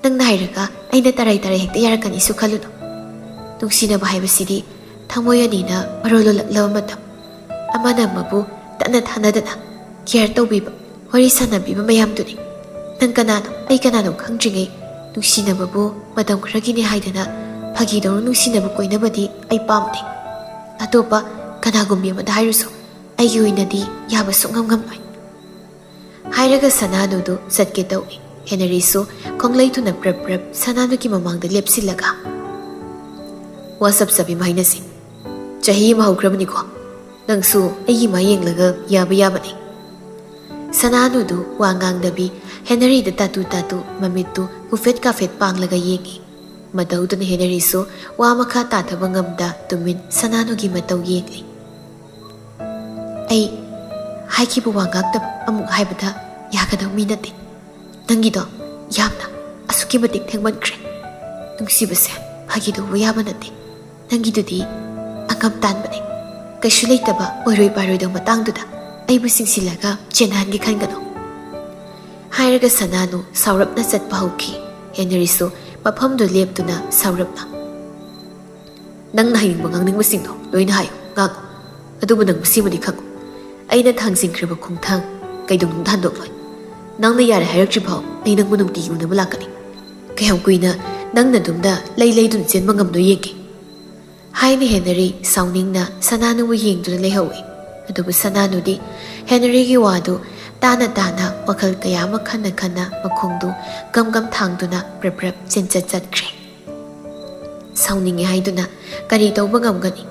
ꯅꯪꯅ ꯍꯥꯏꯔꯒ ꯑꯩꯅ ꯇꯔꯥꯏ ꯇꯔꯥꯏ ꯍꯦꯛꯇ ꯌꯥꯔꯛꯀꯅꯤꯁꯨ ꯈꯜꯂꯨꯅꯨ꯫ ꯅꯨꯡꯁꯤꯅꯕ ꯍꯥꯏꯕꯁꯤꯗꯤ ꯊꯃꯣꯏ ꯑꯅꯤꯅ ꯃꯔꯣꯜ ꯂꯣꯜꯂꯛꯂꯕ ꯃꯇꯝ, ꯑꯃꯅ ꯑꯃꯕꯨ ꯇꯠꯅ ꯊꯥꯅꯗꯅ ꯀꯤꯌꯔ ꯇꯧꯕꯤꯕ, ꯋꯥꯔꯤ ꯁꯥꯟꯅꯕꯤꯕ ꯃꯌꯥꯝꯗꯨꯅꯤ꯫ ꯅꯪ ꯀꯅꯥꯅꯣ, ꯑꯩ ꯀꯅꯥꯅꯣ ꯈꯪꯗ꯭ꯔꯤꯉꯩ ꯅꯨꯡꯁꯤꯅꯕꯕꯨ ꯃꯇꯝ ꯈꯔꯒꯤꯅꯤ ꯍꯥꯏꯗꯅ ꯐꯥꯒꯤꯗꯧꯅ ꯅꯨꯡꯁꯤꯅꯕ ꯀꯣꯏꯅꯕꯗꯤ ꯑꯩ ꯄꯥꯝꯗꯦ꯫ ꯑꯇꯣꯞꯄ ꯀꯅꯥꯒꯨꯝꯕꯤ ꯑꯃꯗ ꯍꯥꯏꯔꯨꯁꯨ, ꯑꯩꯒꯤ ꯑꯣꯏꯅꯗꯤ ꯌꯥꯕ ꯁꯨꯡꯉꯝ ꯉꯝꯂꯣꯏ꯫ ꯍꯥꯏꯔꯒ ꯁꯅꯥꯅꯨꯗꯨ ꯆꯠꯀꯦ ꯇꯧꯏ꯫ ꯍꯦꯅꯔꯤꯁꯨ ꯈꯣꯡꯂꯩ ꯊꯨꯅ ꯄ꯭ꯔꯞ ꯄ꯭ꯔꯞ ꯁꯅꯥꯅꯨꯒꯤ ꯃꯃꯥꯡꯗ ꯂꯦꯞꯁꯤꯜꯂꯒ, "ꯋꯥ ꯆꯞ ꯆꯞ ꯑꯃ ꯍꯥꯏꯅꯁꯤ꯫ ꯆꯍꯤ ꯑꯃ ꯍꯧꯈ꯭ꯔꯕꯅꯤꯀꯣ꯫ ꯅꯪꯁꯨ ꯑꯩꯒꯤ ꯃꯥꯏ ꯌꯦꯡꯂꯒ ꯌꯥꯕ ꯌꯥꯕꯅꯤ꯫" ꯁꯅꯥꯅꯨꯗꯨ ꯋꯥ ꯉꯥꯡꯗꯕꯤ ꯍꯦꯅꯔꯤꯗ ꯇꯥꯇꯨ ꯇꯥꯇꯨ ꯃꯃꯤꯠꯇꯨ ꯎꯐꯦꯠ ꯀꯥꯐꯦꯠ ꯄꯥꯡꯂꯒ ꯌꯦꯡꯏ꯫ ꯃꯇꯧꯗꯨꯅ ꯍꯦꯅꯔꯤꯁꯨ ꯋꯥ ꯃꯈꯥ ꯇꯥꯊꯕ ꯉꯝꯗ ꯇꯨꯃꯤꯟ ꯁꯅꯥꯅꯨꯒꯤ ꯃꯇꯧ ꯌꯦꯡꯂꯤ꯫ "ꯑꯩ ꯍꯥꯏꯈꯤꯕ ꯋꯥ ꯉꯥꯛꯇ ꯑꯃꯨꯛ ꯍꯥꯏꯕꯗ ꯌꯥꯒꯗꯧ ꯃꯤ ꯅꯠꯇꯦ꯫ ꯅꯪꯒꯤꯗꯣ ꯌꯥꯝꯅ ꯑꯁꯨꯛꯀꯤ ꯃꯇꯤꯛ ꯊꯦꯡꯃꯟꯈ꯭ꯔꯦ꯫ ꯅꯨꯡꯁꯤꯕꯁꯦ ꯐꯥꯒꯤ ꯇꯧꯕ ꯌꯥꯕ ꯅꯠꯇꯦ꯫ ꯅꯪꯒꯤꯗꯨꯗꯤ ꯑꯉꯝ ꯇꯥꯟꯕꯅꯦ꯫ ꯀꯩꯁꯨ ꯂꯩꯇꯕ ꯑꯣꯏꯔꯣꯏ ꯄꯥꯔꯣꯏꯗꯧ ꯃꯇꯥꯡꯗꯨꯗ ꯑꯩꯕꯨ ꯆꯤꯡꯁꯤꯜꯂꯒ ꯆꯦꯟꯅꯍꯟꯒꯦ ꯈꯟꯒꯅꯨ꯫" ꯍꯥꯏꯔꯒ ꯁꯅꯥꯅꯨ ꯁꯥꯎꯔꯞꯅ ꯆꯠꯄ ꯍꯧꯈꯤ꯫ ꯍꯦꯅꯔꯤꯁꯨ ꯃꯐꯝꯗꯨ ꯂꯦꯞꯇꯨꯅ ꯁꯥꯎꯔꯞꯅ, "ꯅꯪꯅ ꯍꯥꯏꯅꯤꯡꯕ ꯉꯥꯡꯅꯤꯡꯕꯁꯤꯡꯗꯣ ꯂꯣꯏꯅ ꯍꯥꯏꯌꯨ, ꯉꯥꯡꯉꯨ꯫ ꯑꯗꯨꯕꯨ ꯅꯪ ꯃꯁꯤꯃꯗꯤ ꯈꯪꯉꯨ, ꯑꯩꯅ ꯊꯥꯡꯖꯤꯟꯈ꯭ꯔꯕ ꯈꯣꯡꯊꯥꯡ ꯀꯩꯗꯧꯅꯨꯡꯗ ꯍꯟꯗꯣꯛꯂꯣꯏ꯫ ꯅꯪꯅ ꯌꯥꯔꯦ ꯍꯥꯏꯔꯛꯇ꯭ꯔꯤꯐꯥꯎ ꯑꯩ ꯅꯪꯕꯨ ꯅꯨꯡꯇꯤꯒꯤ ꯎꯅꯕ ꯂꯥꯛꯀꯅꯤ꯫ ꯀꯌꯥꯝ ꯀꯨꯏꯅ ꯅꯪ ꯅꯗꯨꯝꯗ ꯂꯩ ꯂꯩꯗꯨꯅ ꯆꯦꯟꯕ ꯉꯝꯗꯣꯏ ꯌꯦꯡꯒꯦ꯫" ꯍꯥꯏꯅ ꯍꯦꯅꯔꯤ ꯁꯥꯎꯅꯤꯡꯅ ꯁꯅꯥꯅꯨꯕꯨ ꯌꯦꯡꯗꯨꯅ ꯂꯩꯍꯧꯏ꯫ ꯑꯗꯨꯕꯨ ꯁꯅꯥꯅꯨꯗꯤ ꯍꯦꯅꯔꯤꯒꯤ ꯋꯥꯗꯨ ꯇꯥꯅ ꯇꯥꯅ ꯋꯥꯈꯜ ꯀꯌꯥ ꯑꯃ ꯈꯟꯅ ꯈꯟꯅ ꯃꯈꯣꯡꯗꯨ ꯒꯝ ꯒꯝ ꯊꯥꯡꯗꯨꯅ ꯄ꯭ꯔꯞ ꯄ꯭ꯔꯞ ꯆꯦꯟꯆꯠ ꯆꯠꯈ꯭ꯔꯦ꯫ ꯁꯥꯎꯅꯤꯡꯉꯦ ꯍꯥꯏꯗꯨꯅ ꯀꯔꯤ ꯇꯧꯕ ꯉꯝꯒꯅꯤ?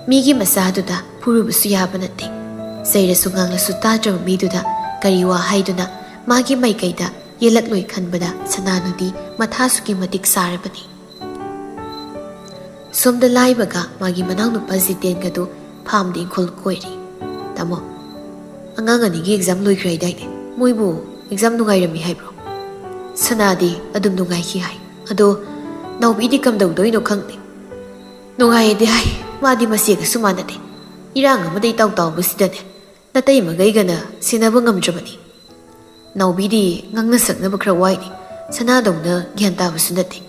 ꯃꯤꯒꯤ ꯃꯆꯥꯗꯨꯗ ꯐꯨꯔꯨꯕꯁꯨ ꯌꯥꯕ ꯅꯠꯇꯦ꯫ ꯆꯩꯔꯁꯨ ꯉꯥꯡꯂꯁꯨ ꯇꯥꯗ꯭ꯔꯕ ꯃꯤꯗꯨꯗ ꯀꯔꯤ ꯋꯥ ꯍꯥꯏꯗꯨꯅ ꯃꯥꯒꯤ ꯃꯥꯏꯀꯩꯗ ꯌꯦꯜꯂꯛꯂꯣꯏ ꯈꯟꯕꯗ ꯁꯅꯥꯅꯨꯗꯤ ꯃꯊꯥ ꯑꯁꯨꯛꯀꯤ ꯃꯇꯤꯛ ꯁꯥꯔꯕꯅꯤ꯫ ꯁꯣꯝꯗ ꯂꯥꯏꯕꯒ ꯃꯥꯒꯤ ꯃꯅꯥꯎꯅꯨꯄꯥ ꯖꯤꯇꯦꯟꯒꯗꯨ ꯐꯥꯝꯗ ꯏꯪꯈꯣꯜ ꯀꯣꯏꯔꯤ꯫ "ꯇꯥꯃꯣ, ꯑꯉꯥꯡ ꯑꯅꯤꯒꯤ ꯑꯦꯛꯖꯥꯝ ꯂꯣꯏꯈ꯭ꯔꯦ ꯍꯥꯏꯗꯥꯏꯅꯦ? ꯃꯣꯏꯕꯨ ꯑꯦꯛꯖꯥꯝ ꯅꯨꯡꯉꯥꯏꯔꯝꯃꯤ ꯍꯥꯏꯕ꯭ꯔꯣ?" "ꯁꯅꯥꯗꯤ ꯑꯗꯨꯝ ꯅꯨꯡꯉꯥꯏꯈꯤ ꯍꯥꯏ꯫ ꯑꯗꯣ ꯅꯥꯎꯕꯤꯗꯤ ꯀꯝꯗꯧꯗꯣꯏꯅꯣ ꯈꯪꯗꯦ꯫ ꯅꯨꯡꯉꯥꯏꯌꯦꯗꯤ ꯍꯥꯏ꯫ ꯃꯥꯗꯤ ꯃꯆꯦꯒꯁꯨ ꯃꯥꯟꯅꯗꯦ꯫ ꯏꯔꯥꯡ ꯑꯃꯗ ꯏꯇꯥꯎ ꯇꯥꯎꯕꯁꯤꯗꯅꯦ, ꯅꯇꯩꯃꯒ ꯑꯩꯒꯅ ꯁꯦꯟꯅꯕ ꯉꯝꯗ꯭ꯔꯕꯅꯤ꯫ ꯅꯥꯎꯕꯤꯗꯤ ꯉꯥꯡꯅ ꯁꯛꯅꯕ ꯈꯔ ꯋꯥꯏꯅꯤ꯫ ꯁꯅꯥꯗꯧꯅ ꯒ꯭ꯌꯥꯟ ꯇꯥꯕꯁꯨ ꯅꯠꯇꯦ꯫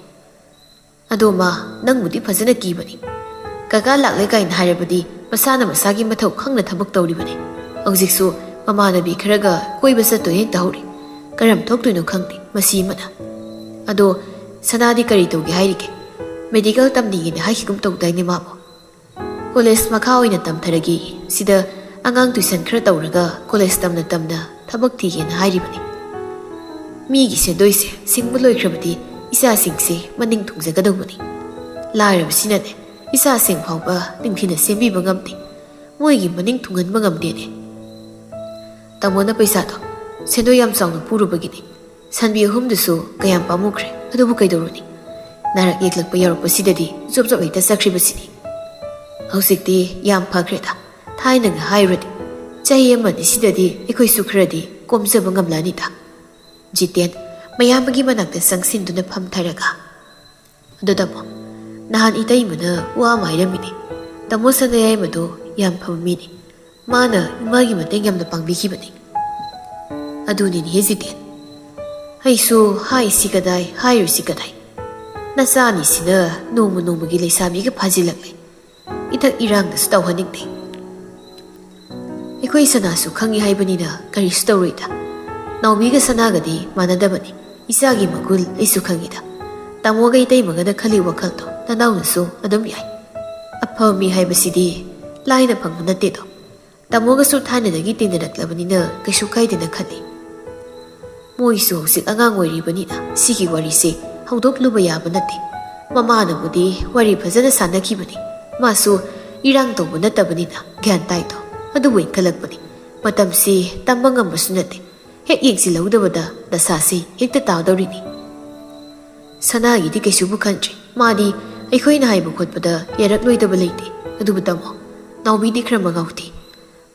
ꯑꯗꯣ ꯃꯥ ꯅꯪꯕꯨꯗꯤ ꯐꯖꯅ ꯀꯤꯕꯅꯤ꯫ ꯀꯀꯥ ꯂꯥꯛꯂꯦ ꯀꯥꯏꯅ ꯍꯥꯏꯔꯕꯗꯤ ꯃꯁꯥꯅ ꯃꯁꯥꯒꯤ ꯃꯊꯧ ꯈꯪꯅ ꯊꯕꯛ ꯇꯧꯔꯤꯕꯅꯤ꯫ ꯍꯧꯖꯤꯛꯁꯨ ꯃꯃꯥꯟꯅꯕꯤ ꯈꯔꯒ ꯀꯣꯏꯕ ꯆꯠꯇꯣꯏꯅꯦ ꯇꯧꯍꯧꯔꯤ꯫ ꯀꯔꯝ ꯊꯣꯛꯇꯣꯏꯅꯣ ꯈꯪꯗꯦ ꯃꯁꯤ ꯑꯃꯅ꯫ ꯑꯗꯣ ꯁꯅꯥꯗꯤ ꯀꯔꯤ ꯇꯧꯒꯦ ꯍꯥꯏꯔꯤꯒꯦ? ꯃꯦꯗꯤꯀꯦꯜ ꯇꯝꯅꯤꯡꯉꯦꯅ ꯍꯥꯏꯈꯤꯒꯨꯝ ꯇꯧꯗꯥꯏꯅꯦ ꯃꯥꯕꯨ?" "ꯀꯣꯂꯦꯖ ꯃꯈꯥ ꯑꯣꯏꯅ ꯇꯝꯊꯔꯒꯦ꯫ ꯁꯤꯗ ꯑꯉꯥꯡ ꯇꯨꯏꯁꯟ ꯈꯔ ꯇꯧꯔꯒ ꯀꯣꯂꯦꯖ ꯇꯝꯅ ꯇꯝꯅ ꯊꯕꯛ ꯊꯤꯒꯦꯅ ꯍꯥꯏꯔꯤꯕꯅꯤ꯫ ꯃꯤꯒꯤ ꯁꯦꯟꯗꯣꯏꯁꯦ ꯁꯤꯡꯕ ꯂꯣꯏꯈ꯭ꯔꯕꯗꯤ ꯏꯆꯥꯁꯤꯡꯁꯦ ꯃꯅꯤꯡ ꯊꯨꯡꯖꯒꯗꯧꯕꯅꯤ꯫ ꯂꯥꯏꯔꯕꯁꯤꯅꯅꯦ ꯏꯆꯥꯁꯤꯡ ꯐꯥꯎꯕ ꯅꯤꯡꯊꯤꯅ ꯁꯦꯝꯕꯤꯕ ꯉꯝꯗꯦ꯫ ꯃꯣꯏꯒꯤ ꯃꯅꯤꯡ ꯊꯨꯡꯍꯟꯕ ꯉꯝꯗꯦꯅꯦ꯫ ꯇꯥꯃꯣꯅ ꯄꯩꯁꯥꯗꯣ ꯁꯦꯟꯗꯣꯏ ꯌꯥꯝ ꯆꯥꯎꯅ ꯄꯨꯔꯨꯕꯒꯤꯅꯤ꯫ ꯁꯟꯕꯤ ꯑꯍꯨꯝꯗꯨꯁꯨ ꯀꯌꯥꯝ ꯄꯥꯝꯃꯨꯈ꯭ꯔꯦ꯫ ꯑꯗꯨꯕꯨ ꯀꯩꯗꯧꯔꯨꯅꯤ? ꯅꯥꯔꯛ ꯌꯦꯛꯂꯛꯄ ꯌꯥꯎꯔꯛꯄꯁꯤꯗꯗꯤ ꯖꯣꯞ ꯖꯣꯞ ꯍꯦꯛꯇ ꯆꯠꯈ꯭ꯔꯤꯕꯁꯤꯅꯤ꯫ ꯍꯧꯖꯤꯛꯇꯤ ꯌꯥꯝ ꯐꯈ꯭ꯔꯦꯗ꯫ ꯊꯥꯏꯅꯒ ꯍꯥꯏꯔꯨꯔꯗꯤ ꯆꯍꯤ ꯑꯃ ꯑꯅꯤꯁꯤꯗꯗꯤ ꯑꯩꯈꯣꯏꯁꯨ ꯈꯔꯗꯤ ꯀꯣꯝꯖꯕ ꯉꯝꯂꯅꯤꯗ꯫ ꯖꯤꯇꯦꯟ ꯃꯌꯥꯝꯕꯒꯤ ꯃꯅꯥꯛꯇ ꯆꯪꯁꯤꯟꯗꯨꯅ ꯐꯝꯊꯔꯒ, "ꯑꯗꯣ ꯇꯥꯃꯣ, ꯅꯍꯥꯟ ꯏꯇꯩꯃꯅ ꯋꯥ ꯑꯃ ꯍꯥꯏꯔꯝꯃꯤꯅꯦ꯫ ꯇꯥꯃꯣ ꯁꯅꯥꯌꯥꯏꯃꯗꯣ ꯌꯥꯝ ꯐꯕ ꯃꯤꯅꯤ꯫ ꯃꯥꯅ ꯏꯃꯥꯒꯤ ꯃꯇꯦꯡ ꯌꯥꯝꯅ ꯄꯥꯡꯕꯤꯈꯤꯕꯅꯤ꯫" "ꯑꯗꯨꯅꯤꯅꯦꯍꯦ ꯖꯤꯇꯦꯟ꯫ ꯑꯩꯁꯨ ꯍꯥꯏꯁꯤ ꯀꯗꯥꯏ, ꯍꯥꯏꯔꯨꯁꯤ ꯀꯗꯥꯏ꯫ ꯅꯆꯥ ꯑꯅꯤꯁꯤꯅ ꯅꯣꯡꯃ ꯅꯣꯡꯃꯒꯤ ꯂꯩꯁꯥꯕꯤꯒ ꯐꯥꯖꯤꯜꯂꯛꯂꯦ꯫ ꯏꯊꯛ ꯏꯔꯥꯡꯗꯁꯨ ꯇꯧꯍꯟꯅꯤꯡꯗꯦ꯫ ꯑꯩꯈꯣꯏ ꯁꯅꯥꯁꯨ ꯈꯪꯉꯤ ꯍꯥꯏꯕꯅꯤꯅ ꯀꯔꯤꯁꯨ ꯇꯧꯔꯣꯏꯗ꯫ ꯅꯥꯎꯕꯤꯒ ꯁꯅꯥꯒꯗꯤ ꯃꯥꯟꯅꯗꯕꯅꯤ꯫ ꯏꯆꯥꯒꯤ ꯃꯒꯨꯟ ꯑꯩꯁꯨ ꯈꯪꯉꯤꯗ꯫ ꯇꯥꯃꯣꯒ ꯏꯇꯩꯃꯒꯅ ꯈꯜꯂꯤ ꯋꯥꯈꯜꯗꯣ ꯅꯅꯥꯎꯅꯁꯨ ꯑꯗꯨꯝ ꯌꯥꯏ꯫ ꯑꯐꯕ ꯃꯤ ꯍꯥꯏꯕꯁꯤꯗꯤ ꯂꯥꯏꯅ ꯐꯪꯕ ꯅꯠꯇꯦꯗꯣ꯫ ꯇꯥꯃꯣꯒꯁꯨ ꯊꯥꯏꯅꯗꯒꯤ ꯇꯤꯟꯅꯔꯛꯂꯕꯅꯤꯅ ꯀꯩꯁꯨ ꯀꯥꯏꯗꯦꯅ ꯈꯜꯂꯤ꯫ ꯃꯣꯏꯁꯨ ꯍꯧꯖꯤꯛ ꯑꯉꯥꯡ ꯑꯣꯏꯔꯤꯕꯅꯤꯅ ꯁꯤꯒꯤ ꯋꯥꯔꯤꯁꯦ ꯍꯧꯗꯣꯛꯂꯨꯕ ꯌꯥꯕ ꯅꯠꯇꯦ꯫ ꯃꯃꯥꯅꯕꯨꯗꯤ ꯋꯥꯔꯤ ꯐꯖꯅ ꯁꯥꯟꯅꯈꯤꯕꯅꯤ꯫ ꯃꯥꯁꯨ ꯏꯔꯥꯡ ꯇꯧꯕ ꯅꯠꯇꯕꯅꯤꯅ ꯒ꯭ꯌꯥꯟ ꯇꯥꯏꯗꯣ꯫ ꯑꯗꯨꯕꯨ ꯏꯟꯈꯠꯂꯛꯄꯅꯤ꯫ ꯃꯇꯝꯁꯤ ꯇꯝꯕ ꯉꯝꯕꯁꯨ ꯅꯠꯇꯦ꯫ ꯍꯦꯛ ꯌꯦꯡꯁꯤꯜꯍꯧꯗꯕꯗ ꯗꯁꯥꯁꯤ ꯍꯦꯛꯇ ꯇꯥꯗꯧꯔꯤꯅꯤ꯫ ꯁꯅꯥꯒꯤꯗꯤ ꯀꯩꯁꯨꯕꯨ ꯈꯟꯗ꯭ꯔꯤ꯫ ꯃꯥꯗꯤ ꯑꯩꯈꯣꯏꯅ ꯍꯥꯏꯕ ꯈꯣꯠꯄꯗ ꯌꯥꯔꯛꯂꯣꯏꯗꯕ ꯂꯩꯇꯦ꯫ ꯑꯗꯨꯕꯨ ꯇꯥꯃꯣ, ꯅꯥꯎꯕꯤꯗꯤ ꯈꯔ ꯃꯉꯥꯎ ꯊꯤ꯫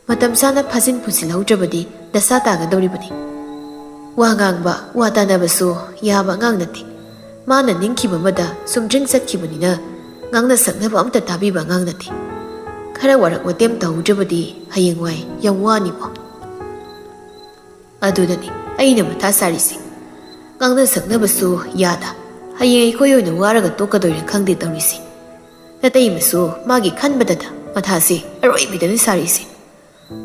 ꯃꯇꯝ ꯆꯥꯅ ꯐꯥꯖꯤꯟ ꯄꯨꯁꯤꯜꯍꯧꯗ꯭ꯔꯕꯗꯤ ꯗꯁꯥ ꯇꯥꯒꯗꯧꯔꯤꯕꯅꯤ꯫ ꯋꯥ ꯉꯥꯡꯕ, ꯋꯥ ꯇꯥꯅꯕꯁꯨ ꯌꯥꯕ ꯑꯉꯥꯡ ꯅꯠꯇꯦ꯫ ꯃꯥꯅ ꯅꯤꯡꯈꯤꯕ ꯑꯃꯗ ꯁꯨꯝꯗ꯭ꯔꯤꯡ ꯆꯠꯈꯤꯕꯅꯤꯅ ꯉꯥꯡꯅ ꯁꯛꯅꯕ ꯑꯝꯇ ꯇꯥꯕꯤꯕ ꯑꯉꯥꯡ ꯅꯠꯇꯦ꯫ ꯈꯔ ꯋꯥꯔꯛ ꯋꯥꯇꯦꯝ ꯇꯧꯍꯧꯗ꯭ꯔꯕꯗꯤ ꯍꯌꯦꯡꯋꯥꯏ ꯌꯥꯝ ꯋꯥꯅꯤꯕꯣ꯫ ꯑꯗꯨꯅꯅꯤ ꯑꯩꯅ ꯃꯊꯥ ꯁꯥꯔꯤꯁꯦ꯫ ꯉꯥꯡꯅ ꯁꯛꯅꯕꯁꯨ ꯌꯥꯗ꯫ ꯍꯌꯦꯡ ꯑꯩꯈꯣꯏ ꯑꯣꯏꯅ ꯋꯥꯔꯒ ꯇꯣꯛꯀꯗꯣꯏꯔꯥ ꯈꯪꯗꯦ ꯇꯧꯔꯤꯁꯦ꯫ ꯅꯇꯩꯃꯁꯨ ꯃꯥꯒꯤ ꯈꯟꯕꯗꯇ ꯃꯊꯥꯁꯦ ꯑꯔꯣꯏꯕꯤꯗꯅꯤ ꯁꯥꯔꯤꯁꯦ꯫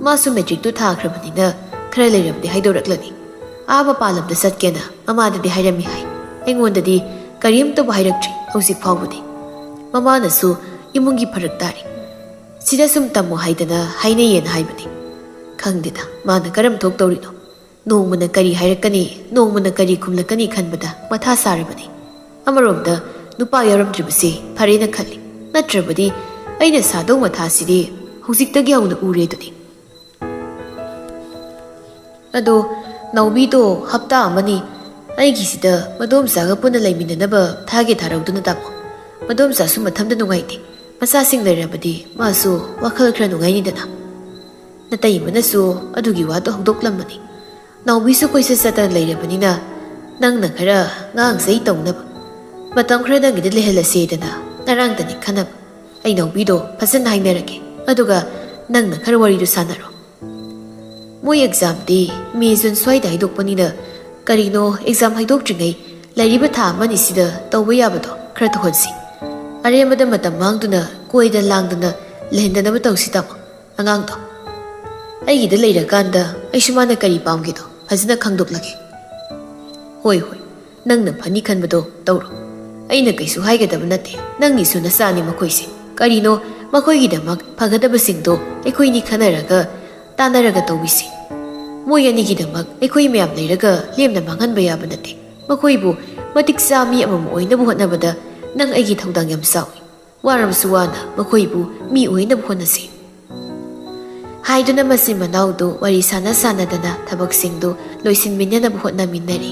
ꯃꯥꯁꯨ ꯃꯦꯇ꯭ꯔꯤꯛꯇꯨ ꯊꯥꯈ꯭ꯔꯕꯅꯤꯅ ꯈꯔ ꯂꯩꯔꯕꯗꯤ ꯍꯥꯏꯗꯣꯔꯛꯂꯅꯤ꯫ ꯑꯥ ꯃꯄꯥꯟ ꯂꯝꯗ ꯆꯠꯀꯦꯅ ꯃꯃꯥꯗꯗꯤ ꯍꯥꯏꯔꯝꯃꯤ ꯍꯥꯏ꯫ ꯑꯩꯉꯣꯟꯗꯗꯤ ꯀꯔꯤꯝꯇꯕꯨ ꯍꯥꯏꯔꯛꯇ꯭ꯔꯤ ꯍꯧꯖꯤꯛ ꯐꯥꯎꯕꯗꯤ꯫ ꯃꯃꯥꯅꯁꯨ ꯏꯃꯨꯡꯒꯤ ꯐꯔꯛ ꯇꯥꯔꯤ꯫ ꯁꯤꯗ ꯁꯨꯝ ꯇꯝꯃꯨ ꯍꯥꯏꯗꯅ ꯍꯥꯏꯅꯩꯌꯦꯅ ꯍꯥꯏꯕꯅꯤ꯫ ꯈꯪꯗꯦꯗ, ꯃꯥꯅ ꯀꯔꯝ ꯊꯣꯛꯇꯧꯔꯤꯅꯣ꯫ ꯅꯣꯡꯃꯅ ꯀꯔꯤ ꯍꯥꯏꯔꯛꯀꯅꯤ, ꯅꯣꯡꯃꯅ ꯀꯔꯤ ꯈꯨꯝꯂꯛꯀꯅꯤ ꯈꯟꯕꯗ ꯃꯊꯥ ꯁꯥꯔꯕꯅꯤ꯫ ꯑꯃꯔꯣꯝꯗ ꯅꯨꯄꯥ ꯌꯥꯎꯔꯝꯗ꯭ꯔꯤꯕꯁꯤ ꯐꯔꯦꯅ ꯈꯜꯂꯤ꯫ ꯅꯠꯇ꯭ꯔꯕꯗꯤ ꯑꯩꯅ ꯁꯥꯗꯧ ꯃꯊꯥꯁꯤꯗꯤ ꯍꯧꯖꯤꯛꯇꯒꯤ ꯍꯧꯅ ꯎꯔꯦꯗꯨꯅꯤ꯫ ꯑꯗꯣ ꯅꯥꯎꯕꯤꯗꯣ ꯍꯞꯇꯥ ꯑꯃꯅꯤ ꯑꯩꯒꯤꯁꯤꯗ ꯃꯗꯣꯝꯆꯥꯒ ꯄꯨꯟꯅ ꯂꯩꯃꯤꯟꯅꯅꯕ ꯊꯥꯒꯦ ꯊꯥꯔꯧꯗꯅ ꯇꯥꯃꯣ꯫ ꯃꯗꯣꯝꯆꯥꯁꯨ ꯃꯊꯟꯇ ꯅꯨꯡꯉꯥꯏꯇꯦ꯫ ꯃꯆꯥꯁꯤꯡ ꯂꯩꯔꯕꯗꯤ ꯃꯥꯁꯨ ꯋꯥꯈꯜ ꯈꯔ ꯅꯨꯡꯉꯥꯏꯅꯤꯗꯅ꯫ ꯅꯇꯩꯃꯅꯁꯨ ꯑꯗꯨꯒꯤ ꯋꯥꯗꯣ ꯍꯧꯗꯣꯛꯂꯝꯕꯅꯤ꯫ ꯅꯥꯎꯕꯤꯁꯨ ꯀꯣꯏꯆꯠ ꯆꯠꯇꯅ ꯂꯩꯔꯕꯅꯤꯅ ꯅꯪꯅ ꯈꯔ ꯉꯥꯡꯖꯩ ꯇꯧꯅꯕ꯫ ꯃꯇꯝ ꯈꯔ ꯅꯪꯒꯤꯗ ꯂꯩꯍꯜꯂꯁꯦꯗꯅ ꯉꯔꯥꯡꯗꯅꯤ ꯈꯟꯅꯕ꯫ ꯑꯩ ꯅꯥꯎꯕꯤꯗꯣ ꯐꯖꯅ ꯍꯥꯏꯅꯔꯒꯦ꯫ ꯑꯗꯨꯒ ꯅꯪꯅ ꯈꯔ ꯋꯥꯔꯤꯗꯨ ꯁꯥꯟꯅꯔꯣ꯫ ꯃꯣꯏ ꯑꯦꯛꯖꯥꯝꯗꯤ ꯃꯦ ꯖꯨꯟ ꯁ꯭ꯋꯥꯏꯗ ꯍꯥꯏꯗꯣꯛꯄꯅꯤꯅ ꯀꯔꯤꯅꯣ ꯑꯦꯛꯖꯥꯝ ꯍꯥꯏꯗꯣꯛꯇ꯭ꯔꯤꯉꯩ ꯂꯩꯔꯤꯕ ꯊꯥ ꯑꯃꯅꯤꯁꯤꯗ ꯇꯧꯕ ꯌꯥꯕꯗꯣ ꯈꯔ ꯇꯧꯍꯟꯁꯤ꯫ ꯑꯔꯦꯝꯕꯗ ꯃꯇꯝ ꯃꯥꯡꯗꯨꯅ ꯀꯣꯏꯗ ꯂꯥꯡꯗꯅ ꯂꯩꯍꯟꯗꯅꯕ ꯇꯧꯁꯤ ꯇꯥꯃꯣ꯫ ꯑꯉꯥꯡꯗꯣ ꯑꯩꯒꯤꯗ ꯂꯩꯔꯀꯥꯟꯗ ꯑꯩꯁꯨ ꯃꯥꯅ ꯀꯔꯤ ꯄꯥꯝꯒꯦꯗꯣ ꯐꯖꯅ ꯈꯪꯗꯣꯛꯂꯒꯦ꯫ ꯍꯣꯏ ꯍꯣꯏ, ꯅꯪꯅ ꯐꯅꯤ ꯈꯟꯕꯗꯣ ꯇꯧꯔꯣ꯫ ꯑꯩꯅ ꯀꯩꯁꯨ ꯍꯥꯏꯒꯗꯕ ꯅꯠꯇꯦ, ꯅꯪꯒꯤꯁꯨ ꯅꯆꯥꯅꯤ ꯃꯈꯣꯏꯁꯦ꯫ ꯀꯔꯤꯅꯣ ꯃꯈꯣꯏꯒꯤꯗꯃꯛ ꯐꯒꯗꯕꯁꯤꯡꯗꯣ ꯑꯩꯈꯣꯏꯅꯤ ꯈꯟꯅꯔꯒ ꯇꯥꯟꯅꯔꯒ ꯇꯧꯕꯤꯁꯤ꯫ ꯃꯣꯏ ꯑꯅꯤꯒꯤꯗꯃꯛ ꯑꯩꯈꯣꯏ ꯃꯌꯥꯝ ꯂꯩꯔꯒ ꯂꯦꯝꯅ ꯃꯥꯡꯍꯟꯕ ꯌꯥꯕ ꯅꯠꯇꯦ꯫ ꯃꯈꯣꯏꯕꯨ ꯃꯇꯤꯛ ꯆꯥ ꯃꯤ ꯑꯃꯃꯝ ꯑꯣꯏꯅꯕ ꯍꯣꯠꯅꯕꯗ ꯅꯪ ꯑꯩꯒꯤ ꯊꯧꯗꯥꯡ ꯌꯥꯝ ꯆꯥꯎꯏ꯫ ꯋꯥꯔꯕꯁꯨ ꯋꯥꯅ ꯃꯈꯣꯏꯕꯨ ꯃꯤ ꯑꯣꯏꯅꯕ ꯍꯣꯠꯅꯁꯤ꯫ ꯍꯥꯏꯗꯨꯅ ꯃꯆꯤꯟ ꯃꯅꯥꯎꯗꯨ ꯋꯥꯔꯤ ꯁꯥꯟꯅ ꯁꯥꯟꯅꯗꯅ ꯊꯕꯛꯁꯤꯡꯗꯨ ꯂꯣꯏꯁꯤꯟꯃꯤꯟꯅꯅꯕ ꯍꯣꯠꯅꯃꯤꯟꯅꯔꯤ꯫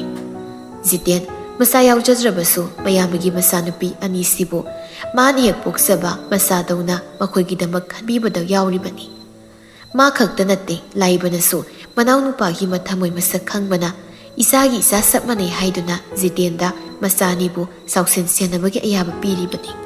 ꯖꯤꯇꯦꯟ ꯃꯁꯥ ꯌꯥꯎꯖꯗ꯭ꯔꯕꯁꯨ ꯃꯌꯥꯝꯕꯒꯤ ꯃꯆꯥꯅꯨꯄꯤ ꯑꯅꯤꯁꯤꯕꯨ ꯃꯥꯅ ꯍꯦꯛ ꯄꯣꯛꯆꯕ ꯃꯆꯥꯗꯧꯅ ꯃꯈꯣꯏꯒꯤꯗꯃꯛ ꯈꯟꯕꯤꯕꯗ ꯌꯥꯎꯔꯤꯕꯅꯤ꯫ ꯃꯥ ꯈꯛꯇ ꯅꯠꯇꯦ, ꯂꯥꯏꯕꯅꯁꯨ ꯃꯅꯥꯎꯅꯨꯄꯥꯒꯤ ꯃꯊꯃꯣꯏ ꯃꯁꯛ ꯈꯪꯕꯅ ꯏꯆꯥꯒꯤ ꯏꯆꯥ ꯆꯞ ꯃꯥꯟꯅꯩ ꯍꯥꯏꯗꯨꯅ ꯖꯤꯇꯦꯟꯗ ꯃꯆꯥ ꯑꯅꯤꯕꯨ ꯆꯥꯎꯁꯦꯟ ꯁꯦꯟꯅꯕꯒꯤ ꯑꯌꯥꯕ ꯄꯤꯔꯤꯕꯅꯤ꯫